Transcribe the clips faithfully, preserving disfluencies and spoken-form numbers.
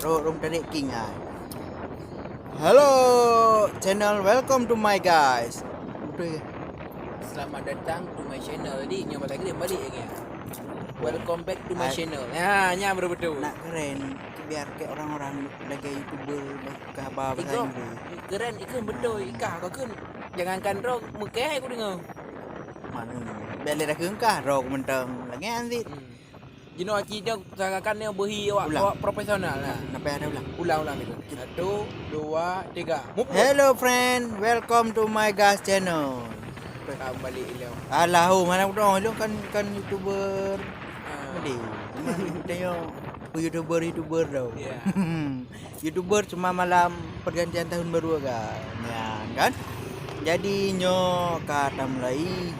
Rot rum tarék king ai. Hello channel, welcome to my guys. Betul ke? Selamat datang to my channel. Jadi nyoe balik lagi, balik lagi. Welcome back to my Hai. channel. Ha, nya betul-betul. Nak keren, biar kayak orang-orang lagi YouTuber ke haba bahasa Inggris. Keren ikon betul, ikah kau kan. Jangankan rock, mekeh aku dengar. Mana? Biar lé dah keungkah rock mentang. Lagi anzit. Hmm. Jinoe aci dia usahakan dia beuhi awak, Ulang. awak profesional lah. Nampak ada ulang. Ulang-ulang gitu. Satu, dua, tiga. Mupuk. Hello friend, welcome to my guys channel. Kembali ilong. Alah, oh, mana aku dong? Ilong kan, kan YouTuber. Ah. Mending. Tengok YouTuber-YouTuber tau. Ya. YouTuber cuma malam pergantian tahun baru agak. Ya, kan? Jadi nyoe ka tamulai,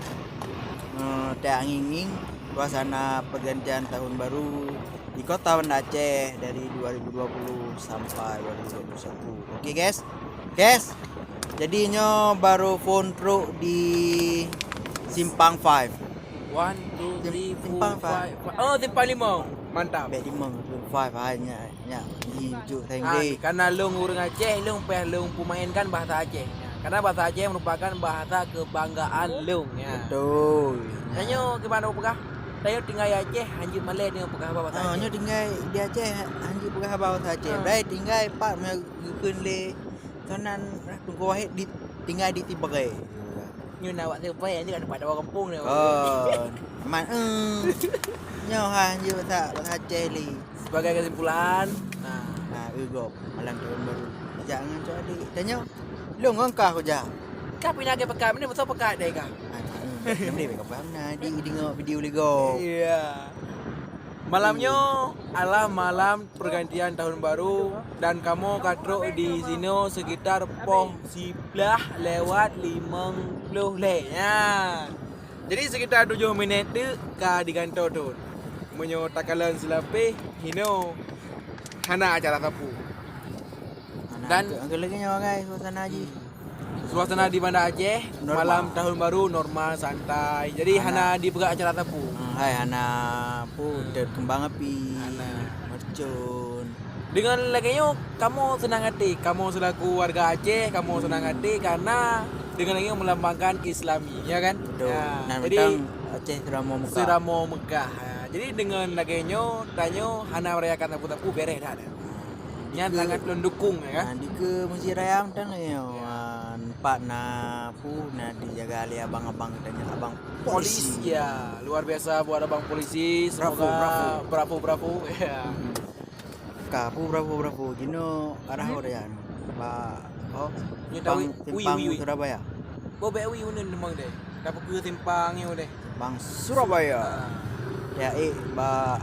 eh, tak ngieng-ngieng suasana pergantian tahun baru di Kota Banda Aceh dari dua ribu dua puluh sampai dua ribu dua puluh satu. Oke, guys. Guys. Jadi nyoe baru phone truk di Simpang Five. One, two, Sim-, three, four, Simpang Five. five, five. Oh, Simpang Lima. Mantap. Bek lima, five hanya. Ya, di ujuk Ah, Tanggri. Karena lôn ureueng Aceh, lôn payah lôn peumainkan bahasa Aceh. Karena bahasa Aceh merupakan bahasa kebanggaan lôn, ya. Betul. Ya. Tanyoe gimana peugah? Tanyoe tinggai Aceh, hanjeuet malèe deungon peugah bahasa Ah, Aceh. Nyoe tinggai di Aceh, hanjeuet peugah bahasa Aceh. Ah. Baik tinggai pat meugeukeun lé kanan Teungku Wahid di, tinggai di Tibere. Nyoe na awak survei, nyoe kat tempat awak kampung ni. Kon. Man, eh. Nyoe ha, nyoe tak, tak Aceh lé. Sebagai kesimpulan, nah. Nah, eu gob, malam tahun baru. Jak ngon cok adik. Tanyoe, lôn ngon kah kujak. Kah pinah ke pekat, mending beutôi pekat deh kah. Ah, hmm. Mending pekat, nah, di, di tengok video lego. Iya. Malam nyoe adalah malam pergantian tahun baru dan kamoe ka trok di sinoe sekitar poh siblaih lewat limong ploh lhèe. Ya. Jadi sekitar tujoh minit teuk ka di gantoe thon. Meunyoe takalon seulapeh, hinoe hana acara sapu. Hana Dan angka-, angka lagèe nyoe, guys, suasana jih. Hmm. Suasana di Banda Aceh, Normal. malam tahun baru normal, santai. Jadi Hana. hana dipeugah acara sapu. Ah, hai, hana pu, Hmm. teuet keumbang api, Hana. mercon. Dengan lagèe nyoe, kamoe senang hati. Kamoe selaku warga Aceh, kamoe senang hati karena dengan lagèe nyoe melambangkan Islami, ya kan? Betul. Ya, Nah, jadi tentang Aceh seuramoe Mekah. seuramoe Mekah. Ha, jadi dengan lagèe nyoe, tanyoe hana merayakan sapu-sapu, bereh dah. Nyan Dikeue sangat lôn dukung, ya kan? Nah, dikeue Masjid Raya mantong nyoe. Ya. Ah, empat na pu na dijaga lé abang-abang geutanyoe, abang Polis, polisi. ya. Luar biasa buat abang polisi. Bravo, Semoga bravo. bravo, bravo. Ya. Hmm. Ka pu bravo, bravo. Jinoe arah Hmm. udah ya. Ba, oh, Nyoe simpang, tawi, ui, simpang ui, ui. Surabaya. Bo bèk ui uneun memang deh. Tapi ke simpang nyoe deh. Simpang Surabaya. Ah. Ya, eh, ba,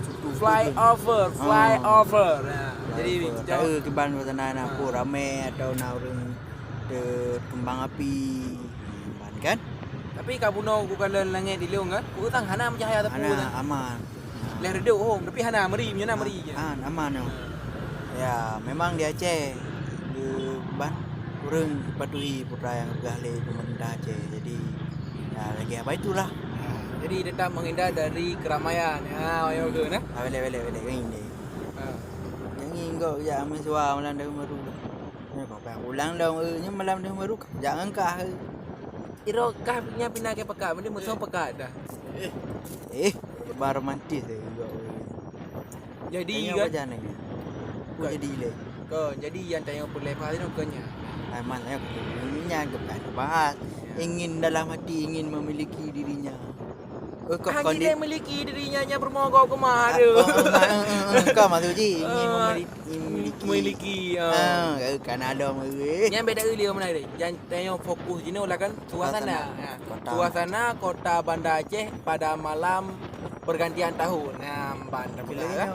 suku Flyover, Kuta. flyover. Ah. Nah, jadi, Flyover. jauh. Tahu kiban suasana na Ah. pu ramè atau na ureueng teuet keumbang api. Aman kan? Tapi ka bunoe ku kalon langèt di lôn kan, ku utang hana meucahya sapu Hana, kan. aman. Leh reudôk hom, tapi hana meuri, meunyoe na meuri je. Ah, aman nyoe. Ya, memang di Aceh, di ban, kureueng patuhi peurintah nyang geupeugah lé pemerintah Aceh. Jadi, ya, lagèe apa itulah. Ya, jadi tetap menghindar dari keramaian. Ya, ayo ke nah. Ah, belek, belek, belek, ini. Ha. Nyanyi enggak ya, mahasiswa malam tahun baru. Nyoe kok ka ulang lom, eh, nyoe malam tahun baru, jak ngon kah, eh. Iro kah nyan pinah ke pekat, mending musoh pekat dah. Eh, ba romantis, eh, juga, eh. Jadi, Tanya kan? apa jangan lagi? Aku Bukan. jadi le. Kau, jadi yang tanya pun lepas tu kau nya. Ai, man, eh, ini nyan bukan bahas. Ya. Ingin dalam hati, ingin memiliki dirinya. Oh, kau, Hanya kau dia ni memiliki dirinya, hanya bermogok kemah Ah, dia. oh, oh, ma-, eh, eh, eh, kau maksud ji, ingin Ah, memiliki, ingin memiliki. memiliki, ah. Ah, kau kan ada meri. Nyan beda dia mana dia? Yang tanya fokus jinoe lah kan suasana. Suasana. Ha. Kota. Suasana kota Banda Aceh pada malam pergantian tahun. Nah, ban tapi Tapi lah kan.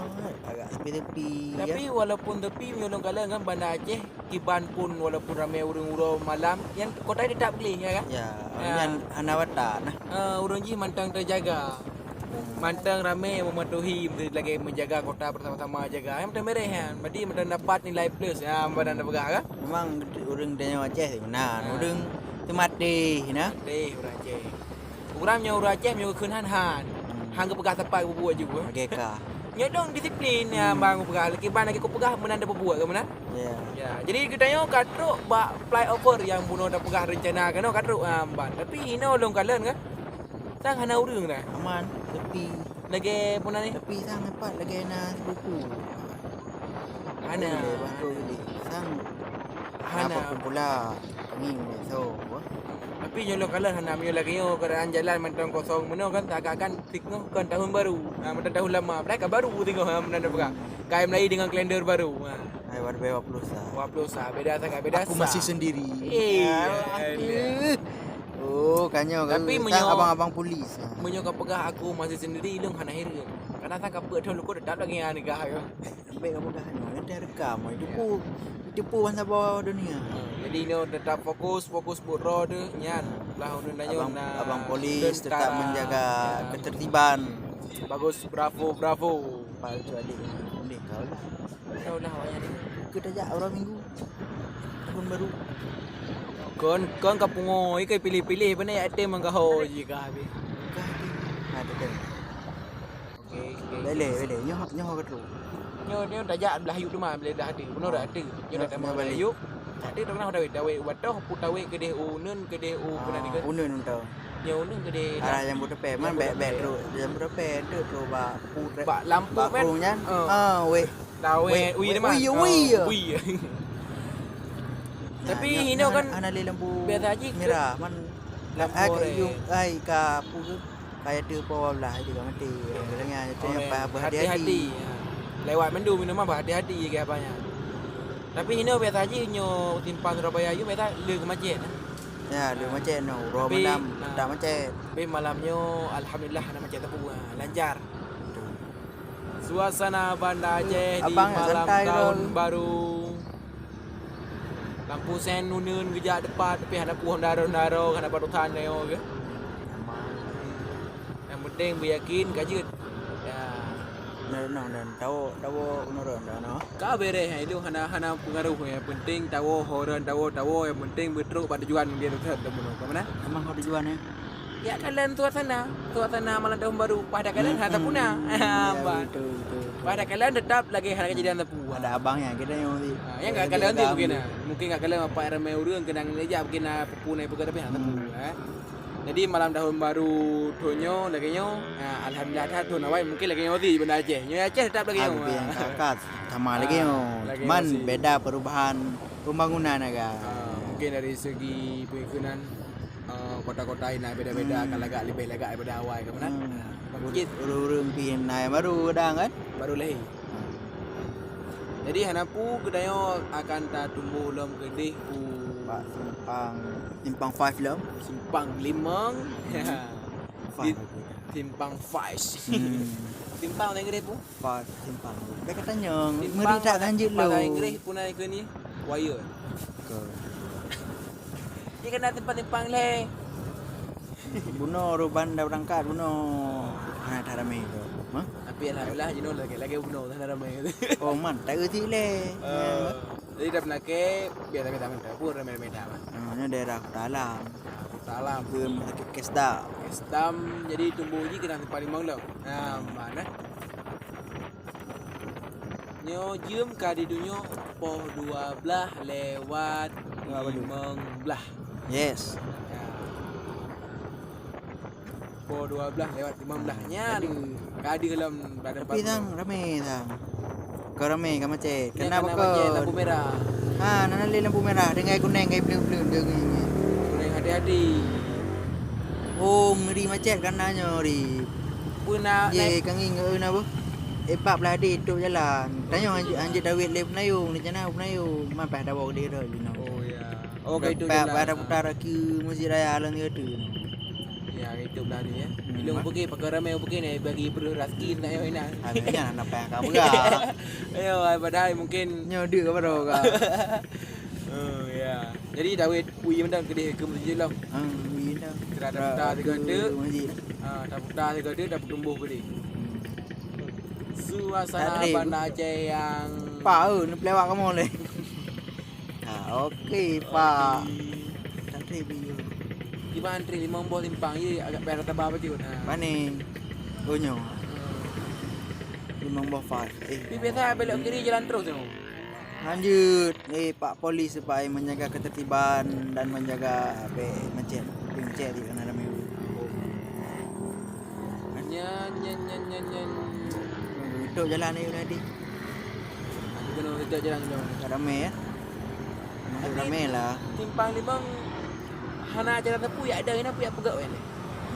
agak sepi-sepi, ya. Tapi walaupun sepi, meunyoe kalian kan Banda Aceh, kiban pun walaupun ramai ureueng uroe malam, nyan kota tetap gleh, ya kan? Ya, Ya. nyan hana watak nah. Eh, ureueng jih mantong teujaga. Mantong ramai mematuhi, lagèe menjaga kota bersama-sama jaga. Yang mantong mereh kan. Berarti mantong dapat nilai plus. Ya, badan dah peugah kan? Memang ureueng tanyoe Aceh meunan. Ha. Ureueng teumatéh nah. Teumatéh ureueng Aceh. Ureueng nyoe ureueng Aceh meunyoe geukheun han, han. Hmm. Han geupeugah tepat bubuet juga. Merdeka. Nyoe dong disiplin, ya, hmm, bang peugah. Lagi ban lagi kupeugah meunan tapubuet ke meunan? Ya. Ya, jadi geutanyoe ka trok bak flyover nyang bunoe tapeugah rencana keunoe ka trok, ha, ban. Tapi inoe lôn kalon kan. Sang hana ureueng dah. Aman, sepi. Lagèe puna ni? Sepi sang teumpat lagèe na sibuku. Hana. Boleh, bangko boleh. Sang hana. Hana perkumpulan. Kami boleh so. Tapi nyoe lôn kalon hana, meunyoe lagèe nyoe keadaan jalan mantong kosong meunoe kan, seakan-akan singoh kon tahun baru. Ha, mantong tahun lama. Padahai ka baru singoh, ha, meunan dah peugah. Ka meulayeue dengan kalender baru. Ha. Hai, baru dua puluh sa. Dua puluh sa. Beda sangat, beda sa. Aku masih sendiri. Eh, ya, aduh. Oh, kan nyoe, tapi kan, meunyoe, abang-abang polis. Ha. Meunyoe ka peugah aku masih sendiri, lôn hana hireuen. Karena sang ka peuet thôn leuko tetap lagèe nyan nikah. Sampai ka peugah nyoe, nanti rekam. Itu pun, itu pun masa bawah dunia. Ha, jadi nyoe tetap fokus, fokus buet droe tu nyan. Lah ulôn nyoe abang, na abang polis tetap tentara menjaga ketertiban. Bagus, bravo, bravo. Palsu adik. Boleh kau lah. Kau lah awak nyan. Kita jak orang minggu. Tahun baru. Kon, kon ka pungo, ikai pilih-pilih, benda ya tem mengkaho ji ka habis. Kah tu. Ha, betul. Okey, okey. Boleh, boleh. Nyoh, nyoh ka tu. Nyoh, nyoh tajak belah yuk tu mah, boleh dah ada. Bunoe dah ada. Nyoh dah tambah belah yuk. Tak ada tu kenapa dawet, dawet. Watoh pu tawet kedeh uneun, kedeh u pernah tiga. Uneun tu. Nyoe ni gede. Arah Jambu Tepe, man bèk-bèk trok Jambu Tepe, tu trok bak pu, bak lampu bak kan? Nyan. Ah, weh. Dah weh, weh, ui, weh, ui, ui. Tapi inoe kan hana lé lampu biasa jih merah, man lampu oranye. Ai ka pu ke? Kaya tu po belah itu ka mati. Oranye. Hati-hati. Lewat mandum inoe mah hati-hati ke apa nya. Tapi inoe biasa jih nyoe simpang Surabaya yu biasa le ke macet. Ya, le macet nyoe. Uroe malam tak macet. Tapi malam nyoe alhamdulillah hana macet teupeu, ha, lancar. Suasana Banda Aceh di malam tahun baru. Lampu sen uneun geujak tepat, tapi hana puih daro-daro, hana padotan nyoe ke. Nyang penting beuyakin ka jeuet. Ya. Nang, nang, dan tawo, tawo uneun dah noh. Ka beres, hai, ilong hana, hana pengaruh, nyang penting tawo, ho ron tawo, tawo, nyang penting beutrok bak tujuan dia tu, tu, tu, tu, mana? Memang ho tujuan, eh? Ya, kalon suasana, suasana malam tahun baru, pada kalon hana puna. Ha, betul, betul, betul. Pada kalon tetap lagi hana kejadian teupeu. Ada abang yang kita yang mesti. Ha, yang enggak kalon tu mungkin, ah. Mungkin enggak kalon apa ramai ureueng kena ngejak mungkin, ah, pupuna peugah tapi hana teupeu, eh. Jadi malam tahun baru thon nyoe lagèe nyoe, ha, alhamdulillah that thon awai mungkin lagèe nyoe di Banda Aceh. Nyoe Aceh tetap lagèe nyoe. Habis yang kakak sama lagi nyoe. Cuman beda perubahan pembangunan agak. Ha, mungkin dari segi pengikeunan, eh, kota-kota lain beda-beda, kan lagak lebih lagak daripada awai kan, kan? Ha, bangkit. Ureueng-ureueng pih na baru kadang kan? Baru lahir. Jadi hana peue geutanyoe akan tatumbôh lom keudeh u bak simpang, simpang five lom. Simpang limong. Hmm. Five. Di simpang five. Hmm. Simpang lain keudeh peue? Five, simpang. Dah kata nyong, simpang meri tak lanjut lo. Bahasa Inggris pun naik ke ni? Wire. Ke. Dia kena simpang-simpang leh. Bunoe ruban dah berangkat bunoe. Ha, that ramé tu. Ha? Tapi alhamdulillah jinoe lagèe-lagèe bunoe that ramé. Oh, man, tak reti leh. Eh, jadi dah pernah ke biasa-biasa mantap pun ramé-ramé dah, man. Ha, ni daerah Kota Alam. Kota Alam. Ke Masjid Kesda. Kesdam, jadi tumbuh ji kena simpang limong lom. Ha, mana? Nyoe jeuem ka di dunyok poh dua blaih lewat limong blaih. Yes. Ya. Poh dua blaih lewat limong blaih nyan. Ka di lom badan. Tapi sang ramé sang. Ka ramé ka macet. Nyan karena karena macet lampu merah. Ha, na lé lampu merah dengan kuning kai bleu-bleu deungon. Kuning hati-hati. Oh, ngeri macet karena nyoe ri. Puna ye, ka ngieng na boh. Eh, pat belah deh top jalan. Tanyoe hanjeuet, hanjeuet dawet lé peunayong, rencana peunayong. Man payah tawoe deh roh jinoe. Oh, ya. Oh, ka itu jalan. Payah putar ke Masjid Raya Alam Tiga tu. Ya, ka itu belah ni, ya. Hmm. Ilong pergi, pakai ramai pergi ni, bagi perlu rezeki nak yang ina. Ada yang nak payah kau pegang. Ayo, padahal mungkin nyoe dek apa dah kau? Oh, ya. Jadi dawet ui mantong keudeh keu meuseujeut lom. Ha, ui mantong. Kira taputa sigoe teuk. Ha, taputa sigoe teuk, tapeutumboh keudeh. Hmm. Suasana Banda Aceh yang pa, eh, neupeulewa kamoe leh. Ha, okey, Pak. Okey. Antri biyeu. Kiban antri limong boh simpang, ye agak payah taba bacut. Ha. Pane? Oh, nyoe. Hmm. Limong boh five. Eh. Tapi biasa belok kiri jalan terus tu. Lanjut. Eh, Pak Polis supaya menjaga ketertiban dan menjaga, apa, macet. Tapi macet di sana ramai. Nyan, nyan, nyan, nyan, nyan. Tutup jalan ni tadi. Kena tutup jalan tu. Tak ramai, ya? Tak ramai lah. Simpang Limong hana jalan sapeue, yak ada, kenapa yak peugah weh ni?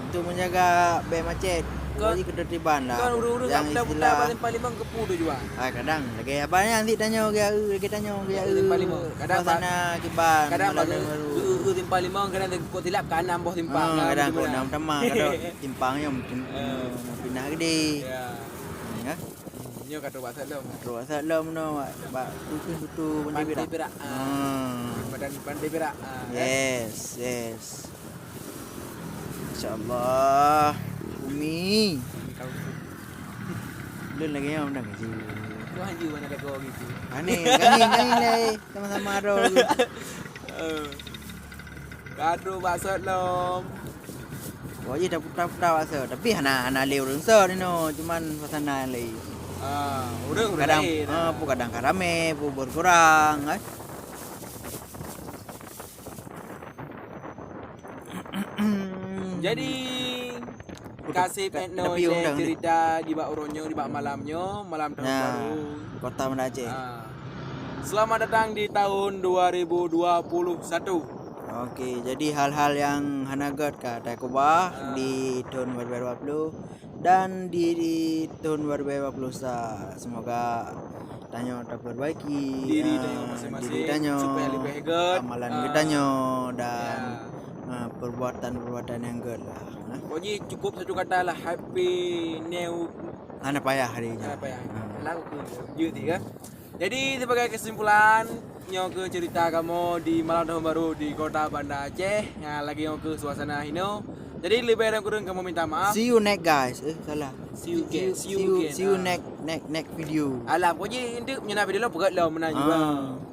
Untuk menjaga bek macet, kon, bagi ketertiban lah. Kon ureueng-ureueng yang dak istilah simpang limong keu peue tujuan? Ah, kadang lagèe abang nyan sit tanyoe, lagèe, lagèe tanyoe, lagèe simpang limong. Kadang suasana kiban, kadang malam baru. Simpang limong, kadang kok silap ka enam boh simpang. Ah, kadang kok enam tamah, kadang simpang nyoe mungkin, eh, pinah gede. Ya. Ya. Nyoe ka trok bak Salom. Trok bak Salom no, bak, bak tutu-tutu Pantai Pirak. Pantai Pirak. Ah. Badan Pantai Pirak. Ah, kan? Yes, yes. Masya Allah. Umi. Belum lagi yang dah ngaji. Tu haji mana dah kau gitu. Ani, kami, kami lai sama-sama ada. Eh. Ka trok bak Salom. Wajib dah putar-putar bak Salom. Tapi hana, hana lé ureueng Salom ni no. Cuman suasana lain. Ah, ureueng, ureueng kadang, lain, ah, ah. Pun kadang ka ramé, pun berkurang, kan. Jadi, kasih pet no cerita di bak uroe nyoe, di bak malam nyoe, malam tahun baru. Kota Banda Aceh. Ah. Selamat datang di tahun dua ribu dua puluh satu. Oke, jadi hal-hal yang hana gèt ka takeubah di tahun dua ribu dua puluh. Dan di, di tahun dua ribu dua puluh sa, semoga tanyoe taperbaiki, diri, ah, tanyoe masing-masing, diri tanyoe, supaya leubeh gèt, amalan, ah, geutanyoe dan, ya, ah, perbuatan-perbuatan nyang gèt lah, nah. Pokoknya cukup satu kata lah, Happy New. Hana payah hari nyoe. Hana payah. Ah. Lah, aku jeuet tiga. Jadi, sebagai kesimpulan, nyoe keuh cerita kamoe di malam tahun baru di kota Banda Aceh. Nah, lagi nyoe keuh suasana hino. Jadi, leubeh dan kurang kamoe minta maaf. See you next, guys. Eh, salah. See you again. See you, see you again. See you next, next, next video. Alah, pokoknya inti nyoe na video lom, peugah lom meunan juga.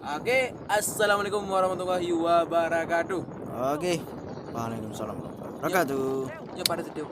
Ah. Oke, assalamualaikum warahmatullahi wabarakatuh. Oke. Waalaikumsalam warahmatullahi wabarakatuh. Nyoe pada situ.